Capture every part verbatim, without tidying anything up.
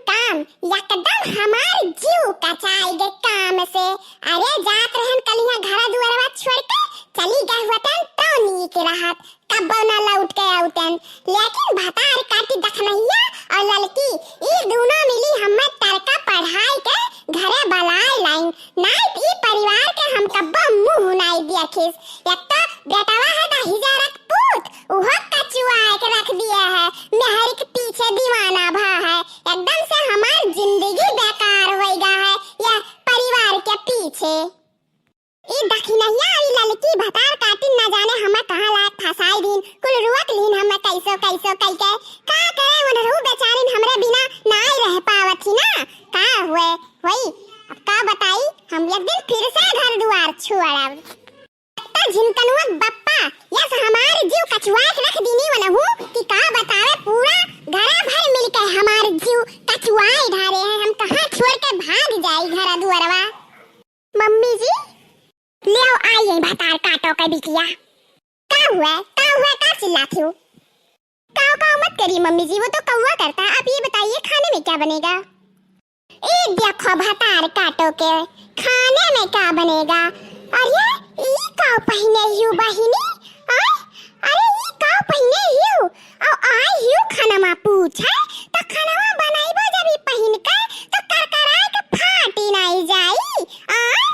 काम, एकदम हमार जीव कचाई गे काम से। अरे जात रहन कलिया घर दुआरवा छोड़ के चली गए होतन तो नीक रहत, कब्बो ना लौट के आउतन। लेकिन भतार काटी दखनहिया और ललकी, ई दोनों मिली हमें तड़का पढ़ाई के घरे बलाए लाइन। नाई ई परिवार के हम कब्बो मुंह नाई देखिस। एक तो बेटवा है दहिजरा के पूत, उहो कचुआ के रख दिया है, मेहरी के पीछे दीवाना भा है। एकदम से हमार जिंदगी बेकार होइगा है यह परिवार के पीछे। ई दखिनहिया, ई ललकी भतार काटिन न जाने हमें कहाँ लायक फंसाई दीन, कुल रुअक लीन हमें कैसो कैसो कई के। का करे, उनहू बेचारिन हमरे बिना नाई रह पावत ही ना। का हुए, वही, अब का बताई, हम एक दिन फिर से घर दुआर छोड़ब। त झिनकनुआ बप्पा, यस हमार जीव कचुआए के रख दीनी वनहू कि का बतावे, पूरा घरा भर मिलके हमार जीव कचुआए ढारे हैं। हम कहाँ छोड़ के भाग जाई घरा दुआरवा। मम्मी जी, ले आओ, आई है भतार काटो के बिटिया। का हुआ, का हुआ, का चिल्लाती हो? काव काव मत करिए मम्मी जी, वो तो कौवा करता है। आप ये बताइए, खाने में क्या बनेगा? ए देखो भतार काटो के, खाने में क्या बनेगा? अरे ई काव पहिने हियो बहिनी? आय, अरे ई काव पहिने हियो? औ आई हियो खाना मा पूछे, त खाना मा बनाइबो जब ई पहिन के, तो करकराए के फाटी नाई जाई। आय,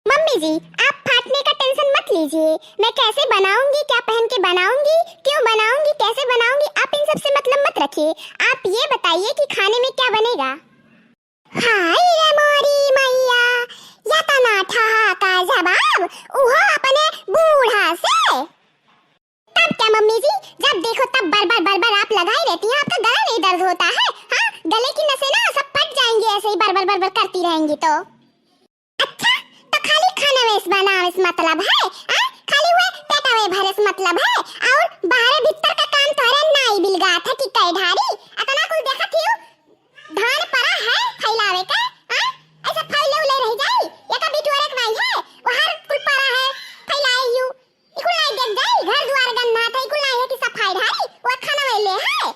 मम्मी जी, आप फाटने का टेंशन मत लीजिए। मैं कैसे बनाऊंगी, क्या पहन के बनाऊंगी, क्यों बनाऊंगी, कैसे बनाऊंगी, आप इन सब से मतलब मत रखिए। आप ये बताइए कि खाने में क्या बनेगा। हाय रे मोरी मैया, या तना ठहा का जवाब, उहो अपने बूढ़ा से। तब क्या मम्मी जी, जब देखो तब बर बर बर बर आप लगाई रहती हैं, आपका गला नहीं दर्द होता है? हाँ, गले की नसें ना सब फट जाएंगी ऐसे ही बर बर बर बर करती रहेंगी तो। अच्छा, तो खाली खाना वेस बनावेस मतलब है? हाँ, खाली हुए पेटा वे भरेस मतलब है? और बाहरे भीतर का काम तोहरे नाई बिलगात है कि कई ढारी? अतना कुल देखत हियो, धान परा है फैलावे के, हाँ? ऐसा फैले उले रह जाई, एका बिटुअरे के नाई है, बाहर कुल परा है फैलाए हियो। इकुल नाई देख जाई, घर दुआर गन्ना था, इकुल नाई है कि सफाई ढारी, वो खाना वेले है।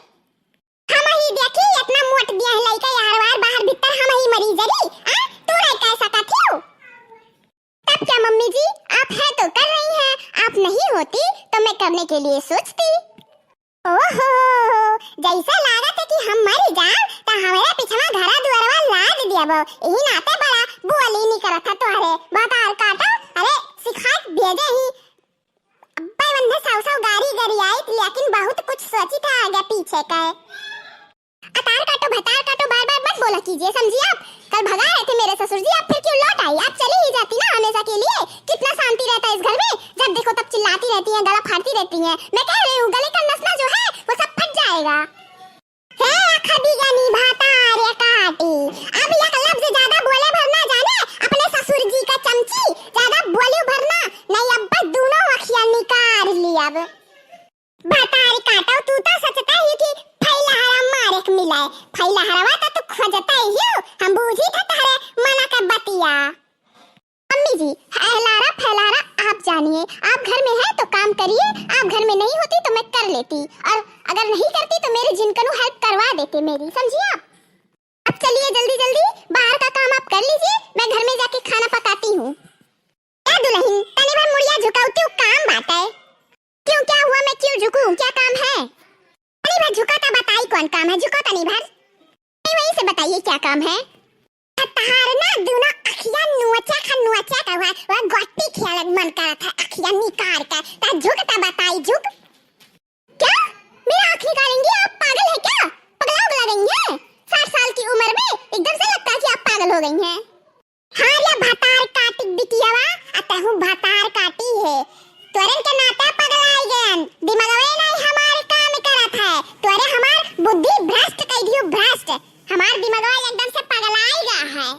हम ही देखी, इतना मोट दिया है लइका यार वार, बाहर भीतर हम ही मरी जरी, आ? तू नहीं कह सकत हियो। तब क्या मम्मी जी, आप हैं तो कर रही हैं, आप नहीं होती तो मैं करने के लिए सोचती। ओहो, जैसा लागत है कि हम मरी जाब, त हमारे पिछवा घरा दुआरवा लाद दियाबो। यही नाते बड़ा बोली नहीं करत है तोहरे। भतार काटो, अरे सिखाए भेजे ही। अब्बे वंदे साउ साउ गारी गरियाइत, लेकिन बहुत कुछ सोची था आगे पीछे का। अतार काटो, भतार काटो, बार बार मत बोला कीजिए, समझिए आप। कल भगा रहे थे मेरे ससुर जी, आप फिर क्यों लौट आई? आप चली ही जाती ना हमेशा के लिए। कितना शांति रहता है इस घर में, जब देखो तब चिल्लाती रहती हैं, गला फाड़ती रहती हैं। मैं कह रही हूँ, गले का नसना जो है वो सब फट जाएगा। हे अखदिया निभाता रे काटी, अब एक लफ्ज ज्यादा बोले भर ना जाने, अपने ससुर जी का चमची, ज्यादा बोली भर ना, नहीं अब दोनों अखिया निकाल ली अब। भतार काटो, तू तो सोचता ही कि फैलहरा मारे के मिले, फैलहरवा तो तू खोजता ही हो, हम बूझी था तहरे मना के बतिया। अम्मी जी, फैलहरा फैलहरा आप जानिए, आप घर में है तो काम करिए, आप घर में नहीं होती तो मैं कर लेती, और अगर नहीं करती तो मेरे जिनकनू हेल्प करवा देते मेरी, समझिए आप। अब चलिए जल्दी जल्दी बाहर का काम आप कर लीजिए, मैं घर में जाके खाना पकाती हूँ। ए दुलहिन, तनी भर मुड़िया झुकाउतिउ, काम बाटे। क्यों, क्या हुआ, मैं क्यों झुकूं, क्या काम है? तनी भर झुका ता बताई कौन काम है, झुको तनी भर। नहीं, वहीं से बताइए क्या काम है। तहार ना दोनों अखिया नोचा खा नोचा का हुआ, वह गोटी खेलक मन करत है, अखिया निकार के। ता झुक ता बताई, झुक। क्या? मेरा आँख निकालेंगी आप? पागल है क्या? पगला उगला गई हैं? साठ साल की उम्र में एकदम से लगता है कि आप पागल हो गई हैं। हाँ रे भतार काटी बिटियावा, अतहु भतार काटी है। तोरन के नाते पगला आई गयन, दिमागवे नहीं हमारे काम करत है। तोरे हमार बुद्धि भ्रष्ट कई दियो, भ्रष्ट। हमार दिमागवा एकदम से पगला आई गया है।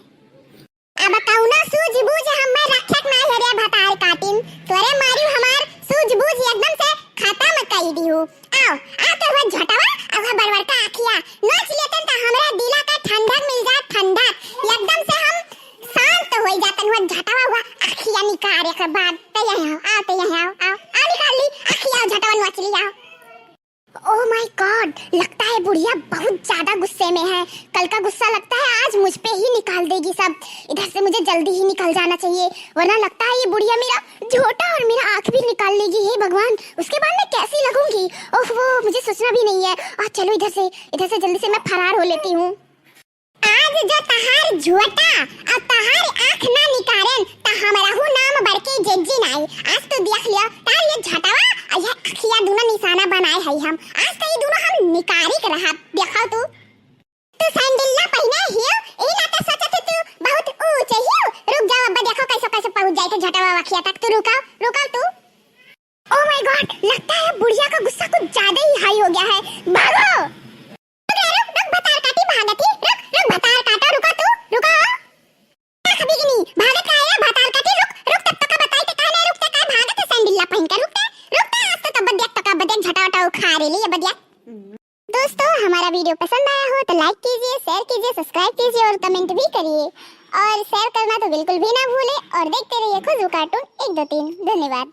अब कौनो सूझबूझ हमें रखे के नाई है रे भतार काटिन, तोरे मारी हमार सूझबूझ एकदम से खत्म कई दिहू। आओ, आओ तो हुआ झटवा, और हुआ बड़बड़का आँखिया, नोच लेतन तो हमरा दिला का ठंडक मिल जात, ठंडक। एकदम से हम शांत हो जातन, हुआ झटवा हुआ आँखिया निकारे के बाद। तो यहाँ आओ, आओ, तो यहाँ आओ, आओ, आओ निकाल ली आँखिया, झटवा नोच ली, आओ। Oh my God, लगता है बुढ़िया बहुत बहुत ज्यादा गुस्से में है। कल का गुस्सा लगता है आज मुझ पे ही निकाल देगी सब। इधर से मुझे जल्दी ही निकल जाना चाहिए, वरना लगता है ये बुढ़िया मेरा झोटा और मेरा आँख भी निकाल लेगी। हे भगवान, उसके बाद मैं कैसी लगूंगी? ओह, वो मुझे सोचना भी नहीं है। आ, चलो इधर से, इधर से जल्दी से मैं फरार हो लेती हूँ। आज जो तहार झोटा और तहार आँख ना निकारेन, त हमरहू नाम बड़की जिज्जी नाई। आज तो देख लियो, तहार ये झटवा और ये अखिया दोनों निशाना बनाए है हम। आज तो ये दोनों हम निकारी के रहा, देखो तू। तू सैंडल ना पहिने हियो, एही नाते सोचत है तू बहुत ऊंचे हियो। रुक जाओ, अब्बा देखो कैसे कैसे पहुंच जाए थे झटवा वखिया तक। तू रुकाओ, रुकाओ तू। Oh my God, लगता है बुढ़िया का गुस्सा कुछ ज्यादा ही हाई हो गया है। भागो। रुक रे, रुक, रुक, भतार काटी भागती। रुक, रुक, भतार काटो, रुको तू, रुको। अख बिगनी, भागत का है भतार काटी, रुक, रुक, तब तक बताई ते काहे नहीं रुकते, काहे भागत है सैंडल ना पहिन के, रुकते, रुकते, आज तो तब देख, तब देख, झटा उटा उखाड़ ले, ये बदिया। दोस्तों, हमारा वीडियो पसंद आया हो तो लाइक कीजिए, शेयर कीजिए, सब्सक्राइब कीजिए और कमेंट भी करिए। और शेयर करना तो बिल्कुल भी ना भूले और देखते रहिए खुशबू कार्टून एक दो तीन। धन्यवाद।